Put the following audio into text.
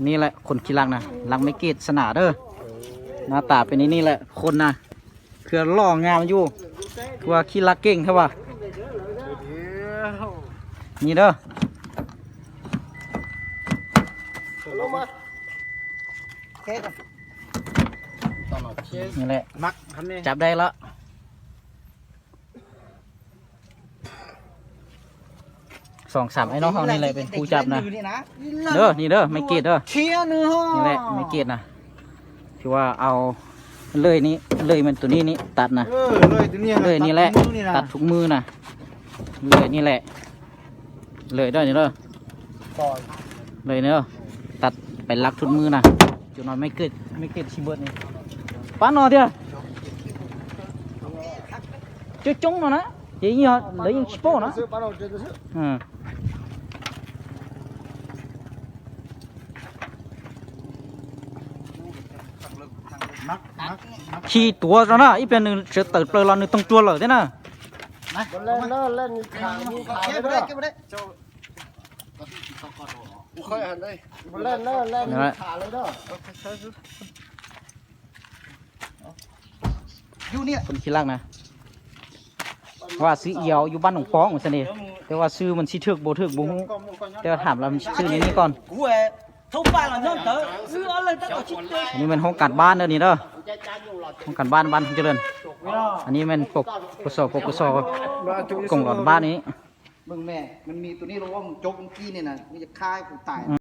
ນີ້ແຫຼະຄົນຂີ້ລັກນະ ລັກໄມ້ເກດຊະນະເດີ. ໜ້າຕາເປັນນີ້ແຫຼະຄົນນະ ຄືຫຼໍ່ງາມຢູ່ ຄືວ່າຂີ້ລັກເກັ່ງແທ້ວ່າ. ນີ້ເດີ ນີ້ແຫຼະ ຈັບໄດ້ລະ. ສອງສາມໄອ້ນ້ອງເຮົານີ້ແຫຼະເປັນຜູ້ຈັບນະ. ເດີ ນີ້ເດີ ໄມ້ເກດເດີ ນີ້ແຫຼະໄມ້ເກດນະ ຄືວ່າເອົາເລີຍນີ້ ເລີຍມັນໂຕນີ້ນີ້ຕັດນະ. ເອີ ເລີຍໂຕນີ້ ເລີຍນີ້ແຫຼະ ຕັດທຸກມື້ນະ ເລີຍນີ້ແຫຼະ ເລີຍເດີນີ້ເດີ ເລີຍນີ້ເດີ ຕັດໄປລັກທຸກມື້ນະ. ຈົນວ່າໄມ້ເກດ ໄມ້ເກດຊິເບິດນີ້ ປານໜໍ່ເທື່ອ ເຈົ້າຈົ່ງເນາະນະ ເຈົ້າຍິງເນາະ ເລີຍຍິງຊິໂປ້ເນາະ. ເອີ ຂີ່ຕົວເຈົ້ານະ ອີກເປັນໜຶ່ງເສືອເຕີບເປີລອນໜຶ່ງຕ້ອງຕົວເລີຍເດ້ນະ. ບໍ່ເລ່ນເດີ ເລ່ນຂາ ຍິງຂາເລີຍເດີ. ບໍ່ເລ່ນເດີ ເລ່ນຂາເລີຍເດີ. ຢູ່ນີ້ຄົນຂີ້ລັກນະ ວ່າຊື່ອຽວ ຢູ່ບ້ານໜອງປອງວ່າຊັ້ນເດ ແຕ່ວ່າຊື່ມັນຊິຖືກບໍ່ຖືກບໍ່ຮູ້ ແຕ່ວ່າຖາມລາວມັນຊື່ໃນນີ້ກ່ອນ. ອັນນີ້ແມ່ນຫ້ອງການບ້ານເດີນີ້ເດີ ຫ້ອງການບ້ານ ບ້ານເຈະເລີນ. ອັນນີ້ແມ່ນ ປກສ ປກສ ກອງຫຼອນບ້ານນີ້. ເບິ່ງແມ່ ມັນມີໂຕນີ້ລະວ່າ ມັນຈົກມື້ກີ້ນີ້ນະ ມັນຈະຂ້າໃຫ້ກູຕາຍ.